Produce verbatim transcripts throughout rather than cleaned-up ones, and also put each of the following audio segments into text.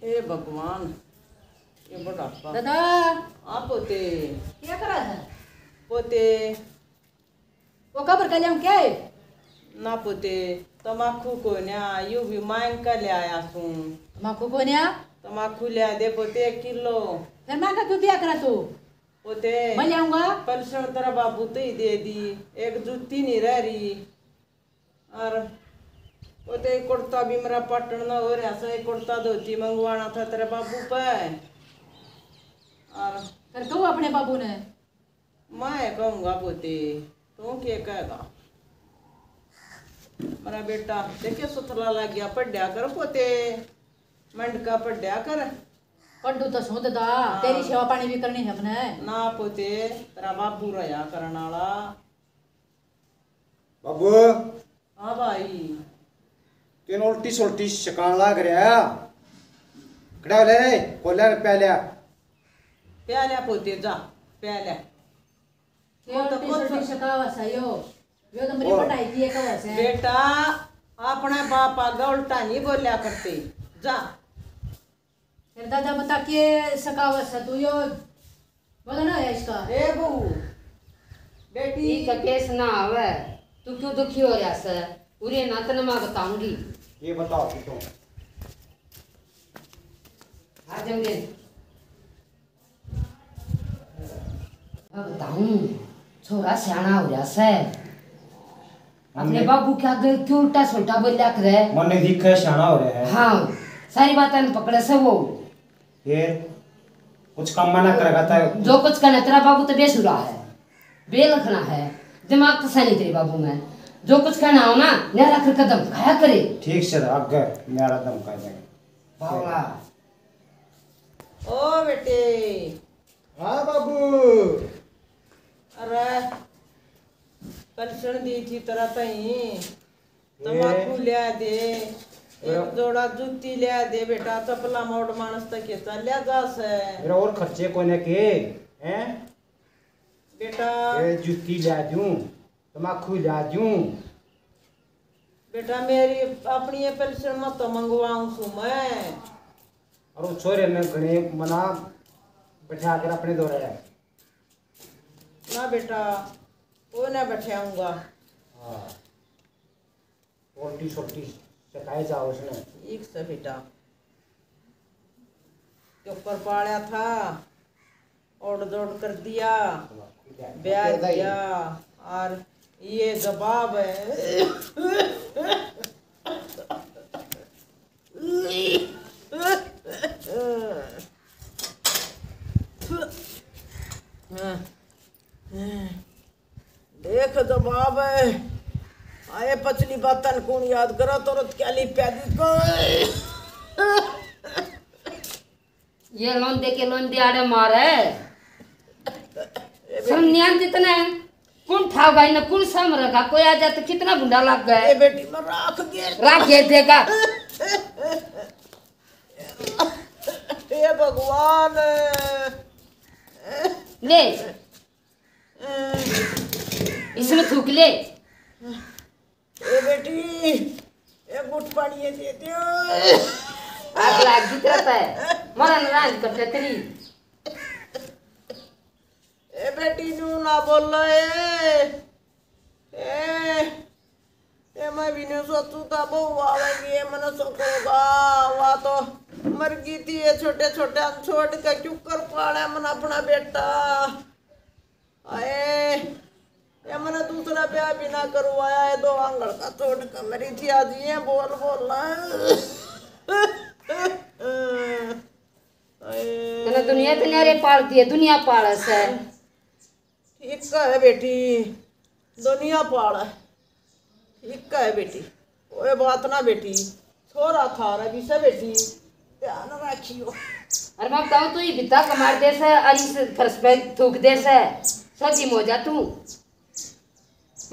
हे भगवान, ये बुढ़ापा। दादा। हाँ पोते। क्या करा है? पोते। वो कबर का लिया क्या है? ना पोते, तमाकू कोन्या, यू भी मांग कर ले आया सूं। तमाकू कोन्या? तमाकू ले दे पोते एक किलो। फिर मांगा क्यों दिया करा तू? पोते। मैं ले आऊंगा। पलसण तेरा बाबू तो ही दे दी, एक जूती नहीं रह रही। और पोते कुर्ता भी मेरा पाटण ना हो रहा से, कुर्ता धोती मंगवाना था तेरे बाबू पे। और फिर कहूँ अपने बाबू ने? मैं कहूँगा पोते, तू के कहेगा? मेरा बेटा देखे सुथला लग गया, पढ़या कर पोते, मंड का पढ़या कर। पढ़ू तो सूं दादा, हाँ। तेरी सेवा पानी भी करनी है मने। ना पोते, तेरा बाबू रहा करण वाला। बाबू। हाँ भाई। तीन उल्टी सुल्टी सिखान लाग रहा। खड़ा ले रे, खोले रे प्याला। प्याला पोते जा, प्याला। ये वो तो उल्टी कुछ सुल्टी सिखावा सा यो। यो तो मेरी और पढ़ाई की एक आवाज है। बेटा, अपने बाप आगे उल्टा नहीं बोल्या करते। जा। फिर दादा बता के सिखावा सा तू यो। बोलो ना है इसका। ए बहू, बेटी। ठीक है, पेश ना आवे। तू क्यों दुखी हो रहा से? उरे ना तने मैं बताऊंगी। ये बताओ तू तो। आ जंगे। मैं बताऊं, छोरा सियाना हो रहा से। अपने मम्मी। बाबू के आगे क्यों उल्टा सुल्टा बोल्या करे? मन्ने दिखे सियाना हो रहा है। हाँ, सारी बातें पकड़े से वो। फिर कुछ काम मना करेगा तो जो कुछ कहना तेरा बाबू तो बेसुरा है, बेलखना है, दिमाग तो सही नहीं तेरे बाबू में। जो कुछ कहना हो ना, न्यारा कर कदम खाया करे। ठीक से आगे न्यारा दम कर देंगे। बावला। ओ बेटे। हाँ बाबू। अरे, पलसण दी थी तेरा तई। तमाकू ए। लिया दे, एक मेरा जोड़ा जूती लिया दे बेटा, चपला मोड़ मानस तक के चल्या जा से। मेरा और खर्चे कोने के, हैं? बेटा। ए, जूती लिया दूं, तमाकू लिया दूं। बेटा, मेरी अपनी ये पेंशन मत तो मंगवाऊं सू मैं। और उस छोरे ने घणे मना बैठा कर अपने दो रहा। ना बेटा, वो ना बैठाऊंगा। हाँ। उल्टी सुल्टी सिखाए जाओ उसने। ठीक से बेटा, चुप कर पाला था, ओढ़ दोढ़ कर दिया, ब्याह दिया, और ये जवाब है। देख जवाब है। आए पछली बातन कौन याद करा, तुरंत क्या लिप्या दी को। ये लोंदे के लोंदे आड़े मारे। शर्म नहीं आती तने? कौन ठाव भाई ने कौन समरेगा? कोई आ जाए तो कितना बुंडा लग गया। ए बेटी, मैं राख दे। राख दे देगा। हे भगवान। ले, इसमें थूक ले। ए बेटी, ए गुट पानी ये दे दियो। आग लाग गई तेरा पे। मरन राज कटे तेरी। ए बेटी, नू ना बोल ए। ए, ए, मैं भी नहीं सोचू था बहू आवेगी, ये मने सोचूंगा। वा तो मर गई थी, ये छोटे छोटे हम छोड़ के क्यों कर पाले मन अपना बेटा। आए, ये मने दूसरा ब्याह भी ना करवाया, ये दो आंगल का छोड़ के मरी थी, आज ये बोल बोल। आए। तने दुनिया ते न्यारे पाल दिए, दुनिया पाले से। ठीक है बेटी, दुनिया पाल है। ठीक है बेटी, कोई बात ना बेटी, छोरा थारा भी से बेटी, ध्यान रखियो। अरे मैं बताऊं, तू ही बिता कमार दे से, अरे इस फर्श पे थूक दे से, सब्जी मोजा तू।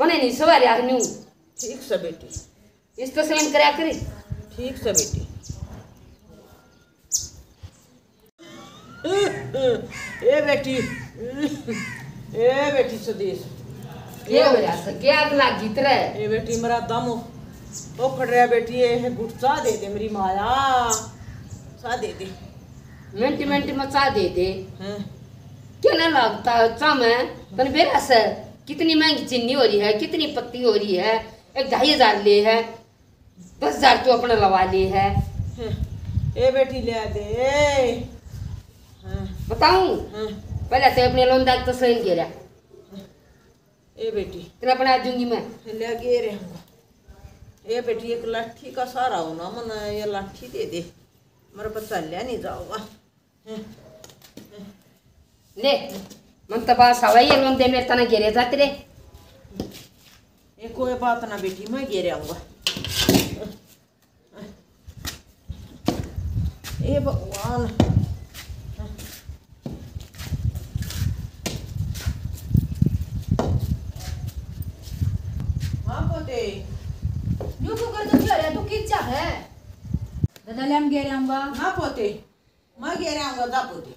मने नहीं सवार यार न्यू। ठीक से बेटी। इस तो सहन करया करे। ठीक से बेटी। ए बेटी, ए बेटी सुदेश। क्या हो रहा था? क्या आग लागी तेरे? ए बेटी, मेरा दम उखड़ रहा बेटी, ये गुटचा दे दे मेरी माया। चाह दे दे। मिनट मिनट में चाह दे दे। हाँ। क्या ना लगता चाह में? तन बेरा से कितनी महंगी चीनी हो रही है, कितनी पत्ती हो रही है। एक ढाई हजार ले है, दस हजार तू अपना लवा ले है। हाँ। ए बेटी, ले दे। हाँ। बताऊं? हाँ। पहले तो अपने लोंदा तो सही गेरा। ए बेटी। तेरा अपना आ दूंगी मैं। ले गे रहे हूँ। ए बेटी, एक लाठी का सहारा हो ना, मन ये लाठी दे दे, मेरे पर चाल्या नहीं जाओगा। ले, मन तो बास आवा, ये लोंदे मेरे तना गेरे जाते रे। ए कोई बात ना बेटी, मैं गेरे आऊंगा। ए भगवान। हाँ पोते। न्यू क्यों कर, तू क्या है, तू किस जा है? दादा ले हम गेरे आऊंगा। ना पोते, मैं गेरे आऊंगा, जा पोते।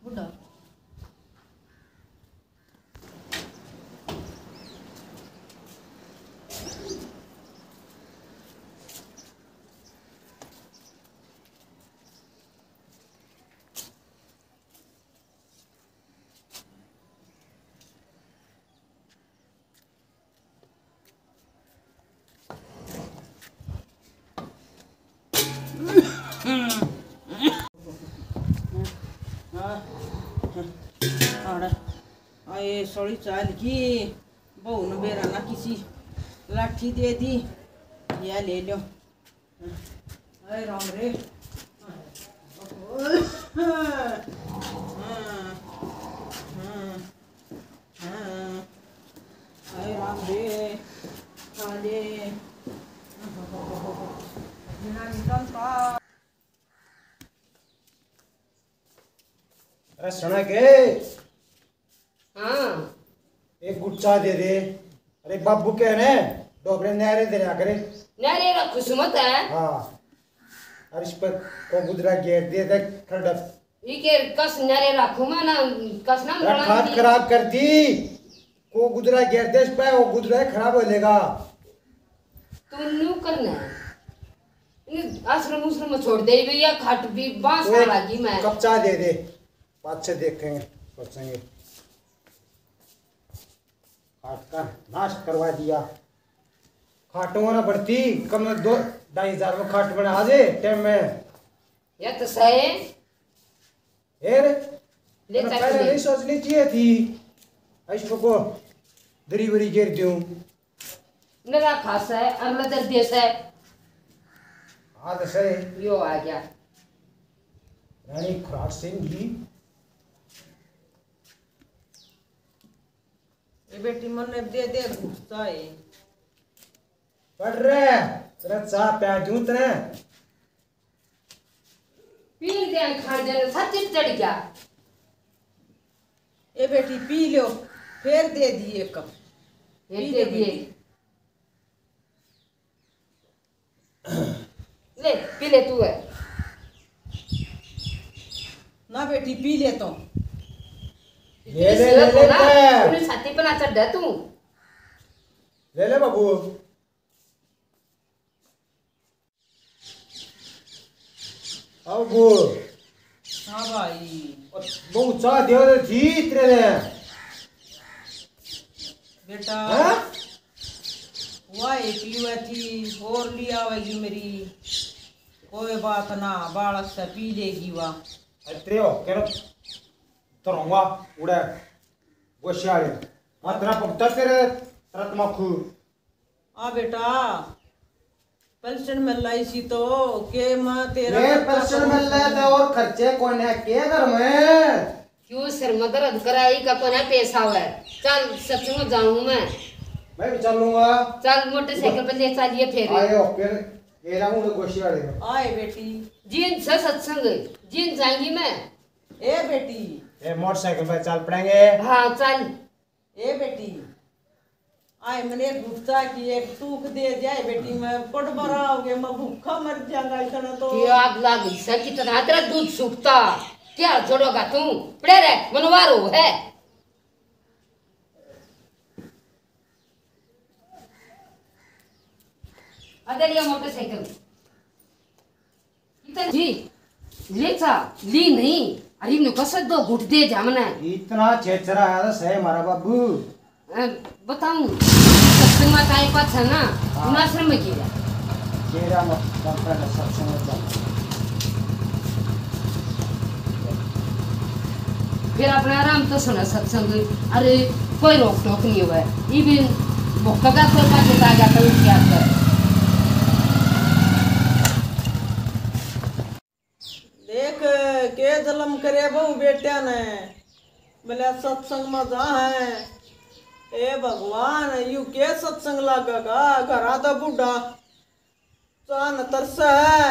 बुढ़ा। आए सोली चाल की बहू ने बेरा ना किसी लाठी दे दी, या ले लो। हाय राम रे। हाय राम रे। काले। बिना निकलता। अरे सुना के? हाँ। एक गुच्छा दे दे। अरे बाबू के ने डोबरे न्यारे दे रहा करे। न्यारे रखू सुमत है। हाँ। और इस पर को गुदरा गेर दे दे खरडप। ई के कस न्यारे रखू मैं ना, कस ना अरे मरा खाद दी। खराब कर दी। को गुदरा गेर दे इस पर, वो गुदरा खराब हो लेगा। तू न्यू करना है। इन आश्रम उश्रम में छोड़ दे भैया, खट भी बांस तो एक लागी मैं। कप चाय दे दे। पाछे देखेंगे, सोचेंगे। खाट का नाश करवा दिया। खाटों ना बढ़ती, कम दो ढाई हजार में खाट बना दे टाइम में। या तो सही। फिर ले तूने चाय पहले पी। नहीं सोचनी चाहिए थी। ऐसो को दरी बरी गिर दूं। मेरा खास है, अगला दर देश है। हाँ तो सही। यो आ गया। रानी खुराक सिंह जी। ए बेटी, मन्ने दे दे गुस्सा है। पढ़ रे, तेरा चाह प्या दूं तेरे। पी दे, खा जाने, सच चढ़ गया। ए बेटी, पी लो, फिर दे दिए कप। ये पी दे ले दिए। बेटी। ले, पी ले तू है। ना बेटी, पी ले तो। ले, ले, ले, ले, ना, ले। तूने छाती पे ना चढ़ा तू। ले, ले बाबू। आओ बाबू। हाँ भाई। बहुत चाह दियो रे जी तेरे ने। बेटा, हाँ? वाह, पीवे थी और ली आवेगी मेरी, कोई बात ना, बालक से पी लेगी वा। अरे हो, कह रहा, तरूंगा उड़े गोशियाले। मैं तेरा भगता तेरे तरत मखू। आ बेटा, पेंशन मिल रही सी तो के मैं तेरा ये खर्चा पेंशन करूं? मिल रहा था और खर्चे कोने के घर में? क्यों सिर में दर्द कराई का कोने पैसा हुआ है? चल सत्संग जाऊं मैं। मैं भी चलूंगा। चल मोटरसाइकिल पे ले चलिए फिर। आयो फिर ये रहूं तो गोशी वाले में। आए बेटी। जीन से सत्संग, जीन जाएंगी मैं। ए बेटी। ए मोटरसाइकिल पे चल पड़ेंगे। हाँ चल। ए बेटी, आए मने एक गुप्ता की एक टूक दे जाए बेटी, मैं पट बरा हो गए, मैं भूखा मर जाऊंगा इतना तो। ये आग लाग गई सर, कितना तेरा दूध सूखता, क्या जोड़ोगा तू? पड़े रह, मनवारो है। अरे लिया मोटरसाइकिल। इतना जी, ले चा, ली नहीं। अरे नु कसर दो घुट दे जा मने। इतना छेछरा है तो सही हमारा बाबू। अ, बताऊं, सत्संग में काय पाछा ना, हाँ। उन आश्रम में गिरा। गिरा मत, डॉक्टर ने सत्संग में जाना। फिर अपना आराम तो सुना सत्संग, अरे कोई रोक टोक नहीं हुआ। ये भी भुक्का का कोई पाछे आ जाता, उठ के आता है। देख, के जलम करे बहू बेटिया ने, बोले सत्संग में जा है। ए भगवान, यू के सत्संग लागेगा? घरा तो बूढ़ा चान तरसा है,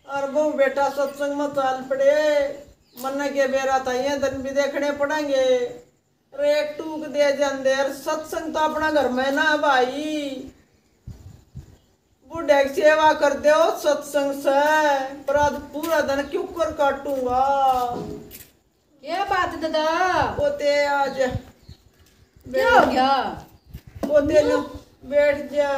और बहू बेटा सत्संग में चाल पड़े। मन्ने के बेरा था, ये दिन भी देखने पड़ेंगे। रे टूक दे जांदे, अर सत्संग तो अपना घर में ना भाई। बूढ़े की सेवा कर दो सत्संग से, पर आज पूरा दिन क्यों कर काटूंगा। क्या बात दादा? पोते आज क्या हो गया? पोते ने बैठ जा।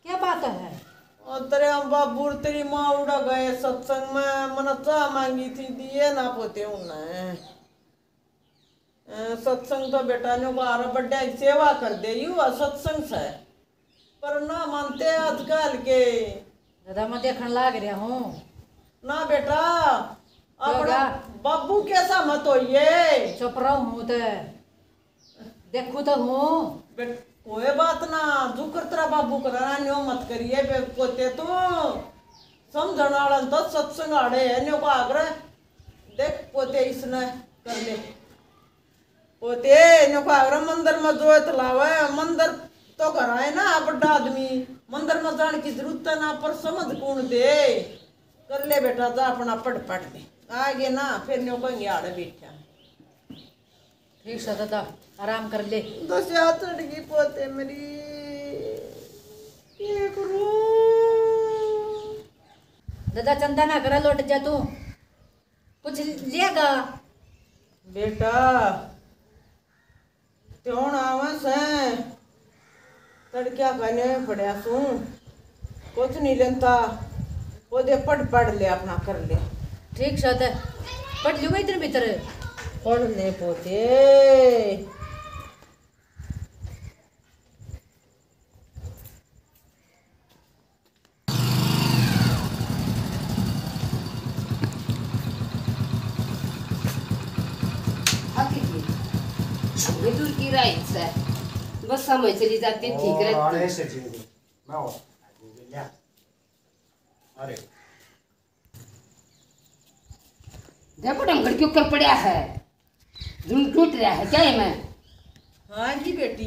क्या बात है? और तेरे हम बाबू और तेरी माँ उड़ा गए सत्संग में, मन चाह मांगी थी, दिए ना पोते उन्हें। अ, सत्संग तो बेटा न्यू बाहर बड्डे की सेवा कर दे, यू है सत्संग से। पर ना मानते आजकल के। दादा, मैं देखण लाग रहा हूँ। ना बेटा, अपना बाबू कैसा मत होइए। चुप रहो हूँ ते। देखू तो हूँ। बेट-, कोई बात ना, जुकर तेरा बाबू करा, न्यो मत करिए बे-, पोते तू। समझण वाला तो सत्संग आड़े है, न्यो का आग्रह। देख पोते इसने कर ले। पोते न्यो का आग्रह मंदिर में जोत लावे, मंदिर तो घर आए ना, बड़ा आदमी, मंदिर में जाने की जरूरत है ना, पर समझ कौन दे? कर ले बेटा, जा अपना पढ़ पढ़ ले, आगे ना फिर न्यो कहेंगे आड़े बैठा। ठीक से दादा, आराम कर ले। दस याद चढ़ गई पोते मेरी, ये करूं? दादा, चंदा ना करे, लौट जा तू। कुछ लेगा? बेटा, त्यों आवे से, तड़किया खाने में पड़या सूं, कुछ नहीं लेता। वो दे, पढ़, पढ़ ले, अपना कर ले। ठीक से, ते पढ़ लूंगा इतने भीतर। पढ़ ले पोते। आगे की छोरे दूर की राइट से बस समय चली जाती, ठीक ओ, रहती। आने से जी, मैं और, अरे। देखो डंगर क्यों कर पड़ा है, धुन टूट रहा है क्या ये में? हाँ जी बेटी,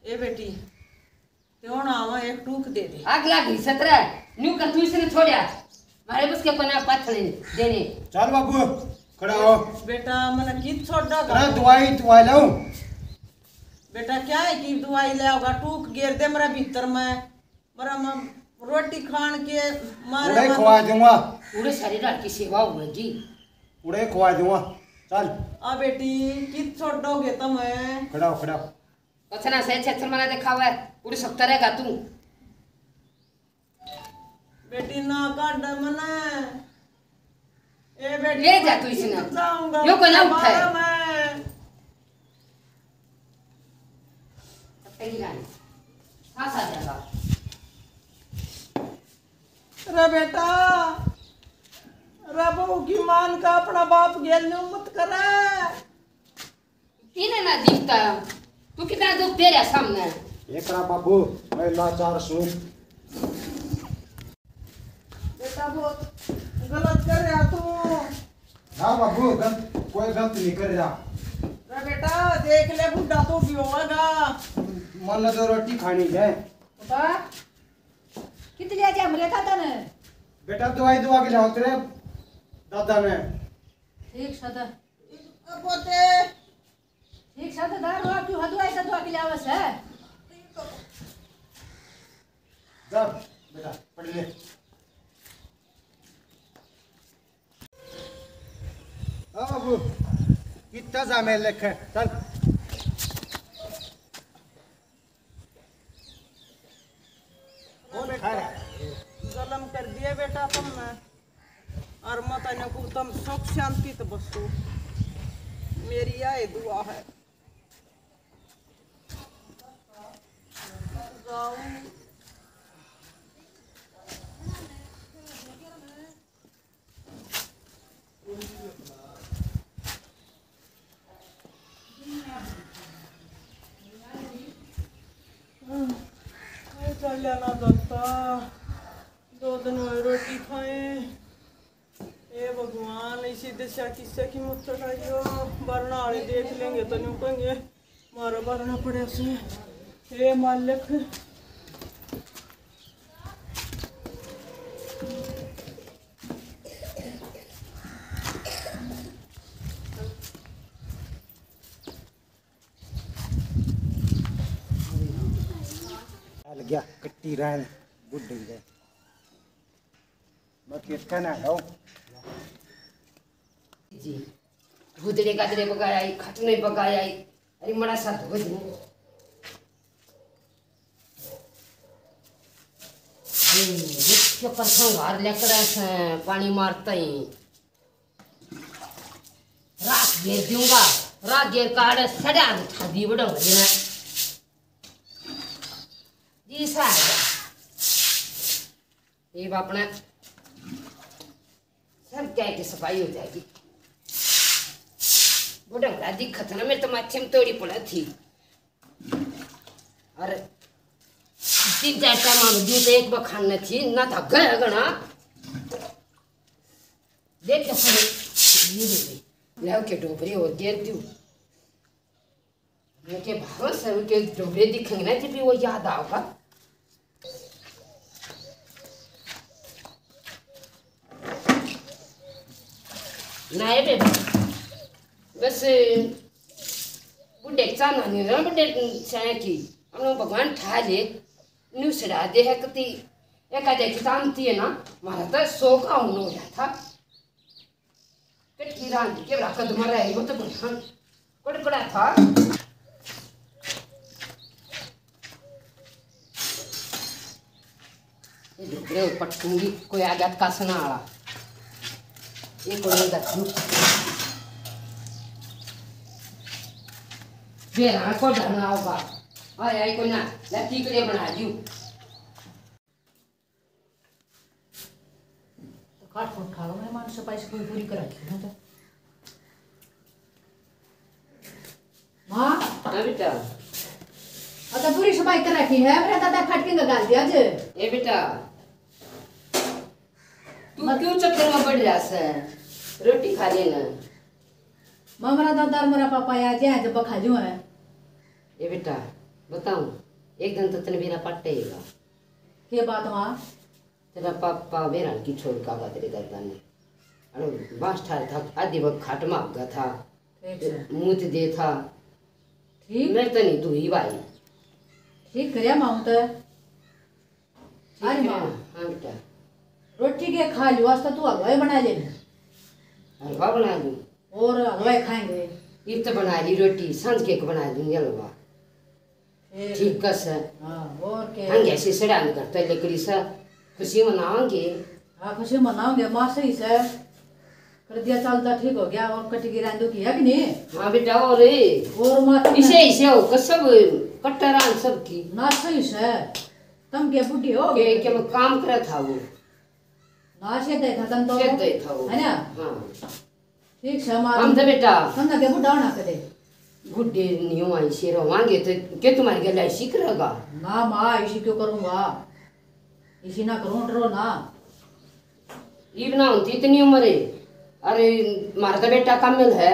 ए बेटी, त्यों आवा, एक टूक दे दे। आग लाग गई सतरा, न्यू कर तू इसने छोड़या। मारे बस के पना पाथले देने। चल बाबू, खड़ा हो। बेटा, मने की छोड़ा अरे, दवाई, दवाई लाऊं? बेटा, क्या है की दवाई ले आओगा? टूक गेर दे मेरा भीतर में। मेरा मां रोटी खान के मारे उड़े मन खवा दूंगा। उड़े सारी रात की सेवा होगी। उड़े खवा दूंगा। चल। आ बेटी, की छोड़ोगे तुम? खड़ा हो, खड़ा हो। पछना से छेछर मना दिखावे, पूरी सप्ताह रहेगा तू। बेटी ना काट मने। ए बेटी, ले जा तू इसने। जाऊंगा यो कोई ना उठे। बाहर मैं। पत्ते की रानी। सांस आ जाएगा। रे बेटा, रे बहू की मान का अपना बाप गेल न्यू मत करे। इन्हें ना दिखता, तू कितना दुख दे रहा सामने। एकरा बाबू, मैं लाचार सूं। बेटा, बहुत गलत कर रहा तू। ना बाबू, गलत, कोई गलत नहीं कर रहा। अरे बेटा, देख ले, बुढ़ा तो भी होगा। मन तो रोटी खानी है। बेटा, कित लिया जा हमरे दादा ने? बेटा, दवाई दवा के लाओ तेरे दादा ने। ठीक सदा। पोते। ठीक सदा, दार रो, क्यों हदवाई सदवा के लावे से? जा, बेटा, पढ़ ले। आ बाबू, कितना जा मेरे लेखे, चल। तुम सुख शांति तो बसो, मेरी यह दुआ है। चल ना दाता, दो दिन हुए रोटी खाए। हे भगवान, इसी दशा किस्सा की मत चढ़ाइयो। भरना वाले देख लेंगे तो न्यू कहेंगे, मारा भरना पड़े उसने। हे मालिक। चल गया, कट्टी रहन, बुढ़ गए। मैं खेत का ना लो। जी, भूतड़े का तेरे बगाया ही, खट नहीं बगाया ही। अरे, मड़ा सा धो दूं। हम्म, ये क्यों परसों घर लेकर ऐसे पानी मारता ही। राख घेर दूंगा, राख घेर काढ़े सड़ा उठा दी बड़ा हो गया। जी सा आ गया। ये अपने सब क्या की सफाई हो जाएगी। बड़ा बड़ा दिखत ना, मेरे तो माथे में तोड़ी पड़ा थी। और तीन चार टाइम हम दूं तो एक बखान न थी, ना था गया घना। देख के फिर ये दे दे। ले के डोबरे और गेर दूं। मैं के भाव से के डोबरे दिखेंगे ना, जब भी वो याद आओगा। ना ये बेटा, बस बुढ़े चाहना नहीं रहा, बुढ़े चाहे की हम लोग भगवान ठा ले। न्यू सड़ा दे है कती, एक आधे की तामती है ना, मारा तो सौ का होना हो रहा था। कटकी रांध के बड़ा कदम रहे, वो तो बड़ा कड़कड़ा था। ये डुबरे पटकूंगी, कोई आ गया तो कासना आला। ये कोई नहीं दसू। बेरा को डरना होगा। आया ही कोई ना, ले ठीक रे बना दियो। तो काट फूट खा लो, मेहमान सफाई सफाई पूरी कर रखी है तो। माँ। हाँ बेटा। अच्छा, पूरी सफाई कर रखी है, मेरा दादा फटकिंग डाल दिया आज। ए बेटा, तू मत- क्यों चक्कर में पड़ रहा है? रोटी खा लेना। माँ, मेरा दादा और मेरा पापा यार जे हैं, जब खा लियो है। ए बेटा, बताऊं, एक दिन तो तने बेरा पटेगा। के बात माँ? तेरा पापा बेरा की छोड़ का बा तेरे दादा ने। अरे बांस ठार था, आधी वक्त खाट में आगा था। ठीक है। मुंह दे था। ठीक। मेरे तो नहीं, तू ही भाई। ठीक करया माँ तो। ठीक अरे है। माँ। हाँ बेटा। रोटी के खा लियो, आज तो तू हलवा ही बना ले। हलवा बना लूँ। और हलवा ही खाएंगे। इब तो बना ली रोटी, सांझ के बना दूंगी हलवा। फिर? ठीक कस है। हाँ, और के? हम ऐसे सड़ा नहीं करते, लकड़ी से खुशी मनाओगे। हाँ, खुशी मनाओगे, माँ सही से। कर दिया, चलता ठीक हो गया, और कट गिरा दो किया कि नहीं? हाँ बेटा, और और माँ इसे, इसे हो, कसब कट्टर आन सब की। ना सही से। तम के बुढ़ी हो के, गई? के वो काम करे था वो। ना, से दे था तन तो। से दे था वो। है ना? हाँ। ठीक से माँ, हम तो बेटा तम ना के बुढ़ा होना कदे। बुढ़े नहीं हो, ऐसे रहोगे तो के तुम्हारी गल ऐसी करेगा? ना माँ, ऐसी क्यों करूँगा? इसी ना करूँ, डरो ना। इब ना होती इतनी उम्र है। अरे, मारा तो बेटा कामिल है।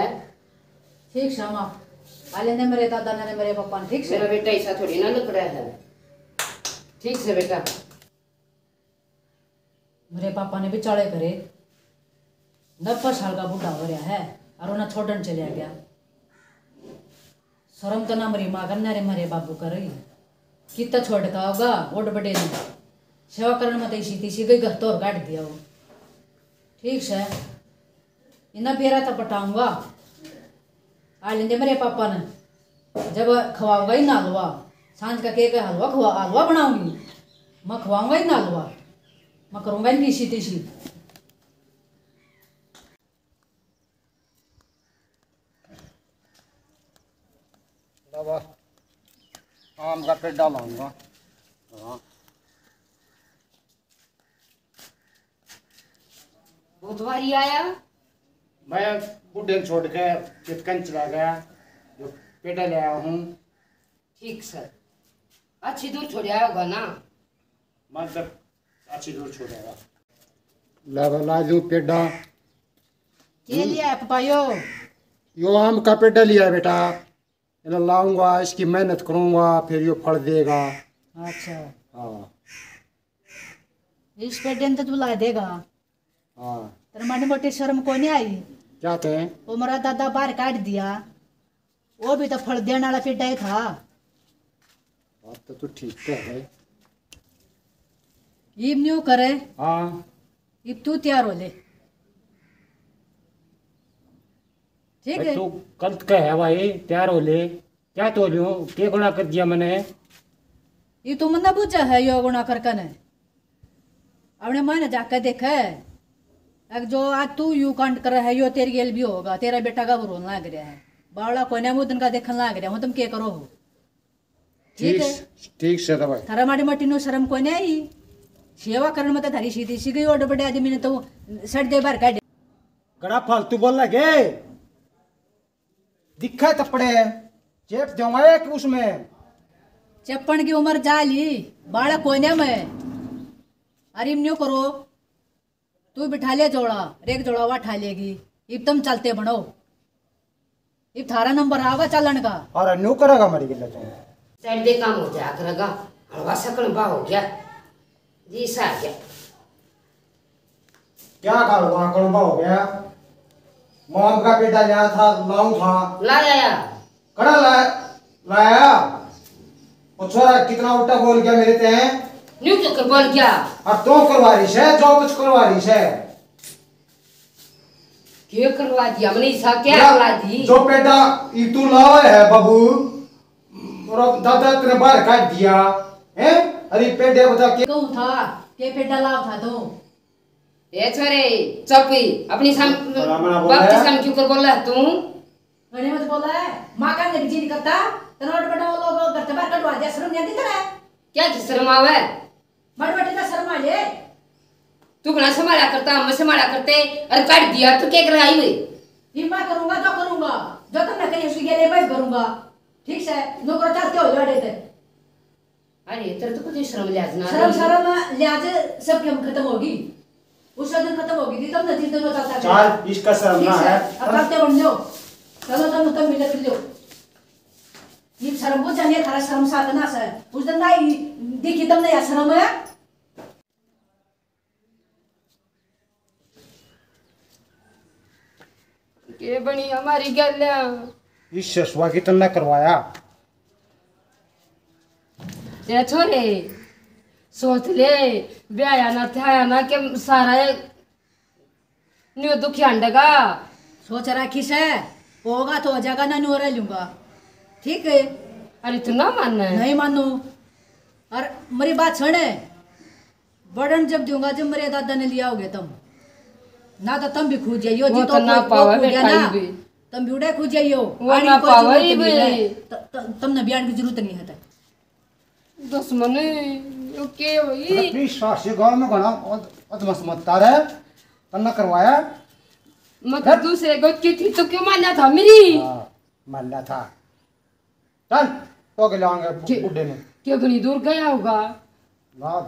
ठीक से माँ, आ लेने मेरे दादा ने, मेरे पापा ने, ठीक से? मेरा बेटा ऐसा थोड़ी ना लग रहा है। ठीक से बेटा। मेरे पापा ने भी चाले करे, नब्बे साल का बूढ़ा हो रहा है और उन्हें छोड़न चलिया गया। शर्म तो ना मेरी माँ करना रे, मेरे बाबू कर रही। कितना छोड़ का होगा, ओड बड़े ने सेवा करने में तो इसी तीसी गई, घर तो और काट दिया वो। ठीक से, इन्हें बेरा तो पटाऊंगा। आ लेंदे मेरे पापा ने, जब खवाऊंगा ही ना हलवा, सांझ का के के हलवा खवा, हलवा बनाऊंगी, मैं खवाऊंगा ही ना हलवा, मैं करूंगा इनकी इसी तीसी। अब आम का पेड़ा लाऊंगा। हाँ। बहुत बारी आया। मैं बुढ़े ने छोड़ के खेत कन चला गया, जो पेड़ा ले आया हूँ। ठीक सर, अच्छी दूर छोड़ आया होगा ना? मैं तो अच्छी दूर छोड़ आया। ला, ला दूं पेड़ा। के लिया है पपायो? यो आम का पेड़ा लिया है बेटा। इन्हें लाऊंगा, इसकी मेहनत करूंगा, फिर यो फल देगा। अच्छा। हाँ। इस पेड़े ने तो तू ला देगा। हाँ। तेरे माड़ी मोटी शर्म को नहीं आई? क्या थे? वो मेरा दादा बाहर काट दिया, वो भी तो फल देने वाला पेड़ा ही था। बात तो तू ठीक तो है। इब न्यू करे। हाँ। इब तू तैयार हो ले। ठीक भाई, है। तू गलत कह है भाई, तैयार हो ले। क्या तो लियो, के गुनाह कर दिया मैंने? ये तो मन्ना बुझा है, यो गुनाह कर कने। अपने मायने जाके देखे। अग जो आज तू यू कांड कर रहा है, यो तेरी गेल भी होगा। तेरा बेटा का रोन लाग रहा है, बावला कोने मुंह दिन का देखन लाग रहा है, तुम के करो हो? ठीक ठीक है। ठीक से तो भाई। थारा माड़ी मोटी नु शर्म कोने आई। सेवा करण में तो थारी सीधी सी गई, ओड बड़े आदमी ने तो सड़ दे बाहर काट। गड़ा फालतू बोल लगे। दिखा तपड़े, चेप जाऊंगा एक उसमें। चेपण की उम्र जा ली, बालक कोने में। अरे न्यू करो, तू बिठा ले झोला, रेक झोला वा ठा लेगी। इब तुम चलते बनो, इब थारा नंबर आवा चालन का। और न्यू करेगा मरी गिल्ला तू। साइड दे काम हो जाया करेगा, हलवा सकन बा हो गया। जी सा आ गया। क्या हलवा कड़वा हो गया? माम का बेटा लिया था, लाऊं था। ला आया। कड़ा ला, लाया? वो छोरा कितना उल्टा बोल गया मेरे ते। न्यू क्यों कर बोल गया? और तो करवा रही से, जो कुछ करवा रही से। के करवा दिया? मैंने ईसा क्या ना, करवा दी? जो पेटा ई तू लावे है बाबू, और दादा तेरे बाहर काट दिया, हैं? अरे पेटे बता के कहूं था, के पेटा लाव था तू? ए छोरे, चुप ही, अपनी साम-, भला मना बोल बाप के है। सामने क्यों कर बोल रहा है तू? घणे मत बोला है, माँ का नहीं जी नहीं करता, तने ओट बड़ा वो लोग घर से बाहर कटवा दिया, शर्म नहीं आती तेरे? क्या की शर्म आवे? बड़ बड़े का शर्म आ ले। तू घणा संभाला करता, हम संभाला करते, और काट दिया, तू क्या कर आई हुई? ये मैं करूंगा, जो करूंगा, जो तुमने कही उसकी गेले मैं करूंगा। ठीक से, नौकर चलते हो जाड़े थे। अरे, तेरे तो कुछ शर्म लिहाज ना शर्म, रही। शर्म लिहाज सब खत्म होगी। उस दिन खत्म होगी थी, तब नजीर दोनों चलता गया। चल, इसका शर्म ठीक ना है, है। अब चलते बन लो। चलो, तुम, तुम मिलत लो। ये शर्म को जाने थारा शर्म साथ ना से। उस दिन ना ही देखी तुमने या शर्म है। के बनी हमारी गैल्या? इस ससुआ की तन्ने करवाया। ए छोरे, सोच ले, ब्याया ना थाया ना के सारा न्यू दुखी हंडेगा। सोच रखी से, होगा तो हो जाएगा ना, न्यू रह लूंगा। ठीक है। अरे तू ना मानना है। नहीं मानू। और मेरी बात सुने, बड़न जब दूंगा, जब मेरे दादा ने लिया होगे तुम, ना तो तुम भी खुद जाइयो, वो जी तो तो ना वो पावे खुद गया बेटा ना, भी। तुम भी उड़े खुद जाइयो। वो आनी ना कोई पावे जरूरत ही नहीं है। भी। त-, त-, तुमने बयान की जरूरत नहीं है तो। दुश्मन, यो के होई? अरे, अपनी सास के गांव में घणा अध-, अधमस मत तारे, तन्ने करवाया। मैं तो हैं? दूसरे गोत की थी, तो क्यों मान्या था मेरी? हाँ, मान्या था। चल, तो के लाऊंगा के-, बुड्ढे ने। के घणी दूर गया होगा? ना,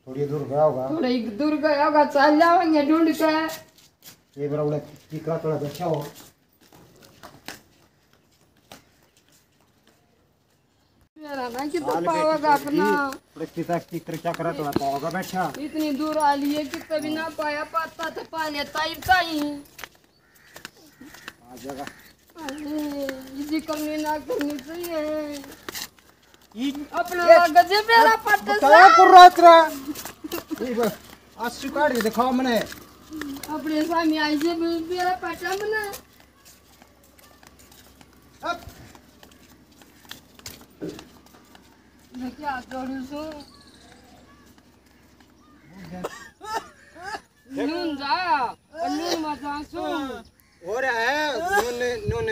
थोड़ी दूर गया होगा। थोड़ी दूर गया होगा, चल जाओगे ढूंढ के। ये बड़ा बड़ा टीकरा थोड़ा बैठा हो। मेरा ना कितना साल बेटी पावेगा छोड़ अपना। दी, बड़े पिता की तरह क्या करा तो पावेगा बैठा। इतनी दूर आ लिए, कितना भी ना पाया, पाता तो पा लेता ही ताई। आ जाएगा। अरे, इसी करनी ना करनी चाहिए। ई अपना ए, गजे बेरा पट क्या सा। कर रहा तेरा? ये बस, आंसू काट के दिखाओ मने। अपने सामने आई से बे-, बेरा पटा मने। अब। मैं क्या करूँ सो? नून जा, और नून मत जा सो। हो रहा है, नून, नून।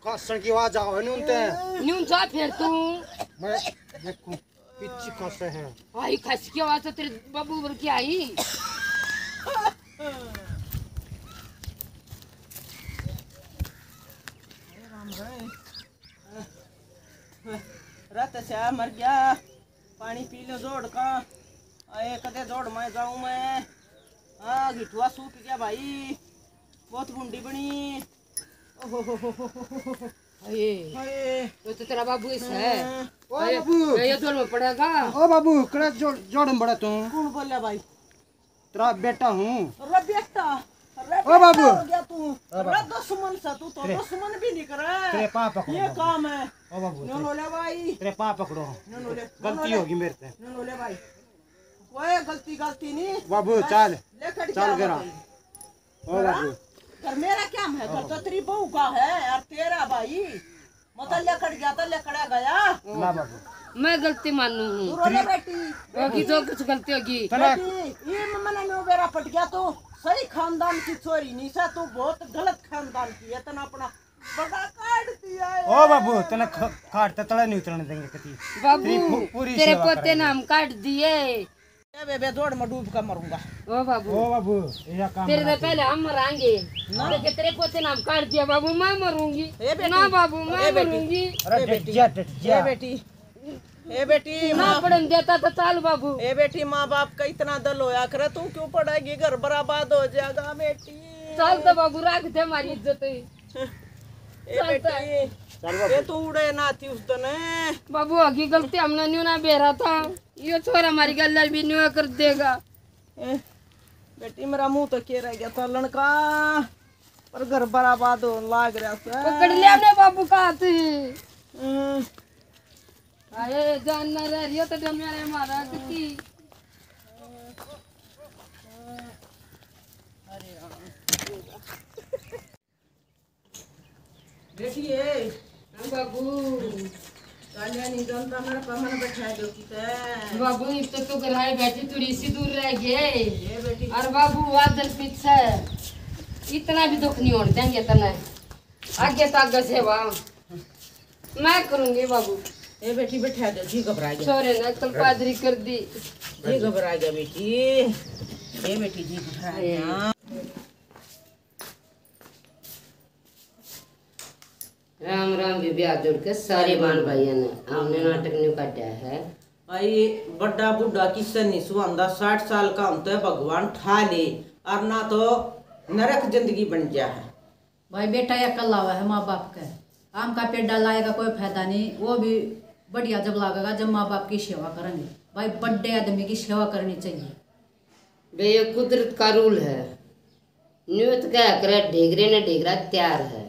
खासन की आवाज आवे न्यून ते। न्यून जा फिर तू। मैं देखूं, पीछे खासा है। आई खस की आवाज तो तेरे बाबू बर की आई। रात से मर गया, पानी पी लो जोड़ का। आए कदे जोड़ मैं जाऊं मैं। हाँ, घिटुआ सूख गया भाई, बहुत गुंडी बनी। ओहो हो हो हो हो हो। अये, हाय। वो तो तेरा बाबू इस है। हाँ। ओ अये, बाबू। ये जोड़ में पड़ेगा। ओ बाबू, कड़ा जोड़, जोड़ में पड़ा तू। कौन बोला भाई? तेरा बेटा हूँ। अरे बेटा, अरे ओ बाबू। बेटा हो गया तू। ओ बाबू। अरे दुश्मन से तू तो तेरे, दुश्मन भी नहीं करे। तेरे पाँव पकड़ो ये बाबू। काम है। ओ बाबू, नो, नो तेरे, ले भाई। तेरे पाँव पकड़ो। नो, नो ले, नो, नो गलती ले। होगी मेरे से। नो, नो ले भाई। कोई गलती, गलती नहीं। बाबू, बस चल। लेकर चल गया घरा। भाई। ओ घरा? बाबू। घर मेरा क्या है? घर तो तेरी बहू का है और तेरा भाई। मतलब लेकर गया तो लेकर आ गया। ना बाबू। मैं गलती मानू हूँ। तू रो ले बेटी। होगी जो कुछ गलती होगी। चला। बेटी, ये मम्मा ने नो बेरा पट गया तो सही खानदान की छोरी नहीं सा, तू बहुत गलत खानदान की है, इतना अपना बड़ा काट दिया है। ओ बाबू, तने ख-, खाट ते तले नहीं उतरने देंगे कती। बाबू, तेरी पू-, पूरी तेरे सेवा पोते करेंगे। ने हम काट दिए। ए बेबे, जोड़ में डूब के मरूंगा। ओ बाबू, ओ बाबू, ये काम तेरे बना से दे। पहले हम मरांगे। ना। देखे, तेरे पोते ने हम काट दिया बाबू, मैं मरूंगी। ए बेटी, ना बाबू, ए मैं बेटी, मरूंगी। अरे ए डट बेटी, जा, डट जा। ए बेटी, ए बेटी, ना माँ, पढ़न देता तो चाल बाबू। ए बेटी, माँ बाप का इतना दल होया करे, तू क्यों पढ़ेगी? घर बर्बाद हो जाएगा बेटी। चल तो बाबू, रख दे हमारी इज्जत ही। ए चल तो। बेटी, चल बाबू। ये तू उड़े ना थी उस दिन। बाबू, होगी गलती, हमने न्यू ना बेरा था। यो छोरा हमारी गल्ला भी न्यू कर देगा। ए, बेटी, मेरा मुंह तो के रह गया था लड़का, पर घर बर्बाद होने लाग रहा था। पकड़ लिया हमने बाबू का हाथ। हम्म। अरे जान ना रह रही हो तो डमिया रे मारा कितनी। अरे राम। बेटी ए। हाँ बाबू। कालिया नहीं जानता मेरा पमन बैठा दो किते। बाबू, इब तो तू घर आए बैठी, थोड़ी सी दूर रह गए। ए बेटी। और बाबू, आदर पीछे इतना भी दुख नहीं होने देंगे तने। आगे तो आगे सेवा मैं करूंगी बाबू। ए बेटी, बैठा दो, जी घबरा गया। छोरे ने कल पादरी कर दी। जी घबरा गया बेटी। ए बेटी, जी घबरा गया। राम राम बेबे, हाथ जोड़ के सारे बाण भाइयां ने। हमने नाटक न्यू काटा है। भाई, बड़ा बूढ़ा किसे नहीं सुहांदा, साठ साल का होता है भगवान ठा ले, और ना तो नरक जिंदगी बन गया है। भाई, बेटा या कल आवा है माँ बाप के, आम का पेड़ा लाएगा कोई फायदा नहीं, वो भी बढ़िया जब लागेगा जब माँ बाप की सेवा करेंगे। भाई, बड़े आदमी की सेवा करनी चाहिए। बे, ये कुदरत का रूल है। न्यू तो क्या करे, ढेगरे ने ढेगरा तैयार है।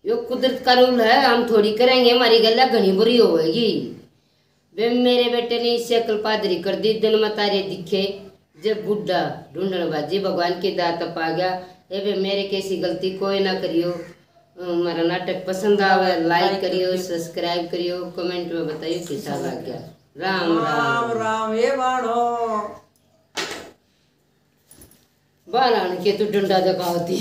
यो कुदरत का रूल है, हम थोड़ी करेंगे, हमारी गल्ला घणी बुरी होवेगी। बे, मेरे बेटे ने इसी अकल पादरी कर दी, दिन में तारे दिखे, जब बुढ़ा ढूंढण बाजी भगवान की दात पा गया। ए बे, मेरे कैसी गलती कोई ना करियो। अ, हमारा नाटक पसंद आवे, like करियो, subscribe करियो, comment में बताइयो कैसा लग गया। राम राम। राम राम, ए बाणो। बाहर आने के तू डंडा दिखावती।